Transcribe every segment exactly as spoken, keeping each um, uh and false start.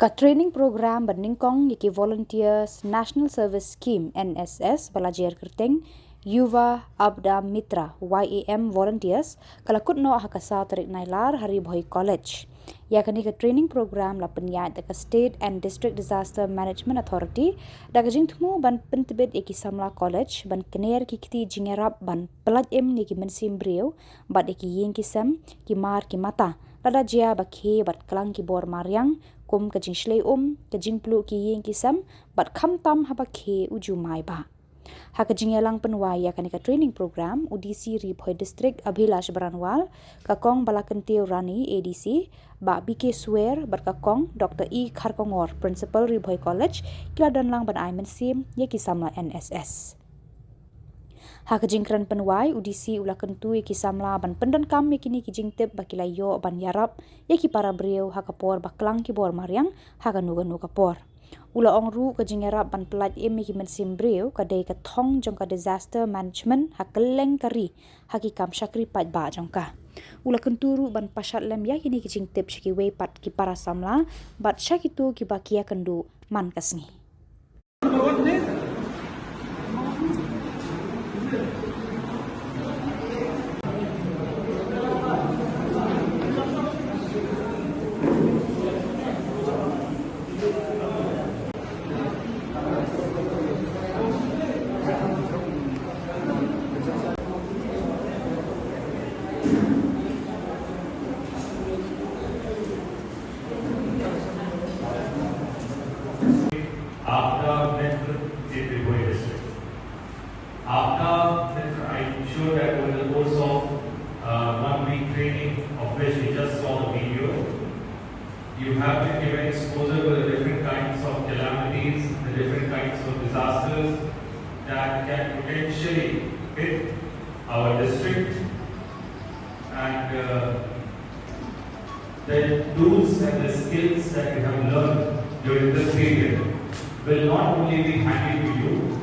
Ka training program ba nyngkong ïa ki Volunteers National Service Scheme, N S S, ba la jer kyrteng Yuva Aapda Mitra, Y A M Volunteers, ka la kut noh ha ka saw tarik Nailar ha Ri Bhoi College. Ïa kane ka training program la pynïaid da ka State and District Disaster Management Authority da ka jingthmu ban pyntbit ïa ki samla college ban kner ki kti jingïarap ban pyllait im ïa ki mynsiem briew bad ïa ki ïing ki sem, ki mar ki mata, lada jia ba khie bad klang ki bor mariang, kum ka jingshlei um, ka jingpluh ki ïing ki sem, bad khamtam haba khie u jumai ba. Ha ka jingïalang pynwai ïa kane ka training program, u D C Ri Bhoi District Abhilash Baranwal, ka Kong Balakyntiew Rani, A D C, Bah B K Swer, bad ka Kong Doctor E Kharkongor, Principal Ri Bhoi College, ki la don lang ban ai mynsiem ïa ki samla N S S. Ha ka jingkren pynwai, u D C u la kyntu ïa ki samla ban pyndonkam ïa kine ki jingtip ba ki la ïoh ban ïarap ïa ki para briew ha ka por ba klang ki bor mariang ha kano kano ka por. U la ong ruh ka jingïarap ban pyllait im ïa ki mynsiem briew ka dei ka thong jong ka disaster management ha kylleng ka ri ha ki kam shakri paidbah jong ka. U la kyntu ruh ban pashat lem ïa kine ki jingtip sha kiwei pat ki para samla bad sha kito kiba ki ïakynduh man ka sngi. Aapda Mitra in Ri Bhoi district. Aapda Mitra, I'm sure that over the course of uh, one week training, of which we just saw the video, you have been given exposure to the different kinds of calamities, the different kinds of disasters that can potentially hit our district. And uh, the tools and the skills that you have learned during this period will not only be handy to you,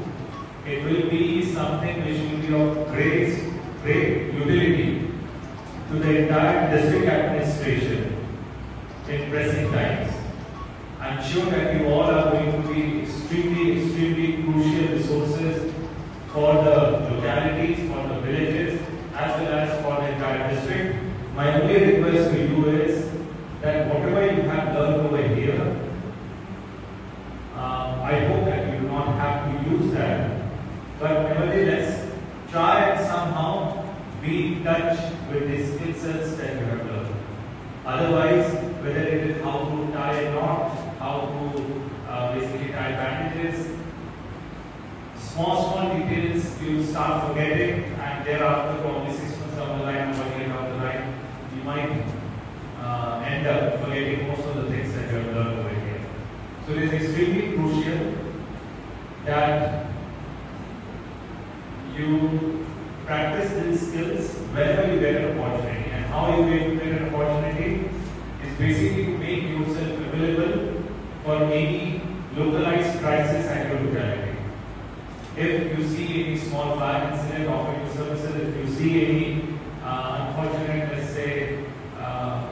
it will be something which will be of great, great utility to the entire district administration in pressing times. I'm sure that you all are going to be extremely, extremely crucial resources for the localities, for the villages, as well as for the entire district. My only request to you is that whatever you have learned over here, uh, I hope that you do not have to use that. But nevertheless, try and somehow be in touch with the skill sets that you have learned. Otherwise, whether it is how to tie a knot, how to uh, basically tie bandages, small, small details you start forgetting, and thereafter, probably six months down the line or one year down the line, you might uh, end up forgetting most of the things that you have learned over here. So it is extremely crucial that you practice these skills whenever you get an opportunity. And how you get to get an opportunity is basically to make yourself available for any localized crisis at your locality. If you see any small fire incident, offer your services. If you see any uh, unfortunate, let's say, uh,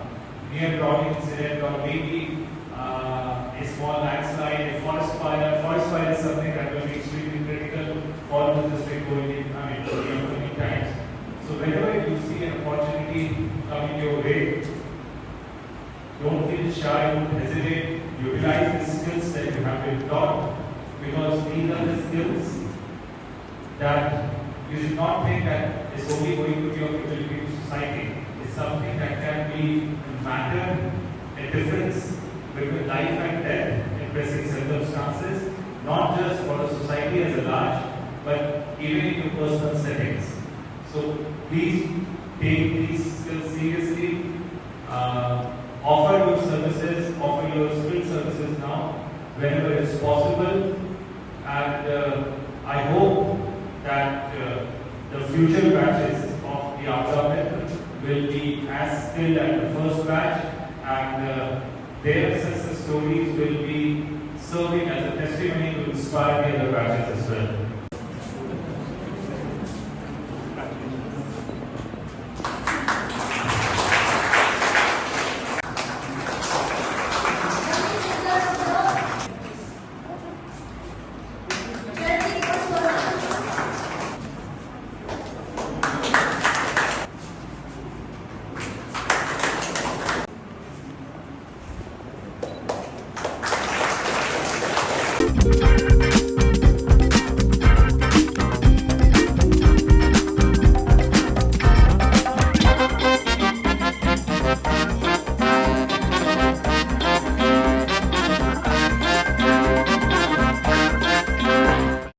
near drowning incident, or maybe uh, a small landslide, a forest fire. Forest fire is something that will be extremely critical for the district going in, I mean, for the upcoming times. So whenever you see an opportunity coming your way, don't feel shy, don't hesitate. Utilize the skills that you have been taught, because these are the skills that you should not think that it's only going to be of utility to society. It's something that can be a matter, a difference between life and death in pressing circumstances, not just for the society as a large, but even in your personal settings. So please take these skills seriously. Uh, offer your services, offer your skilled services now, whenever it's possible. And uh, I hope that uh, the future batches of the Aapda Mitra will be as skilled as the first batch, and uh, their success stories will be serving as a testimony to inspire the other batches as well.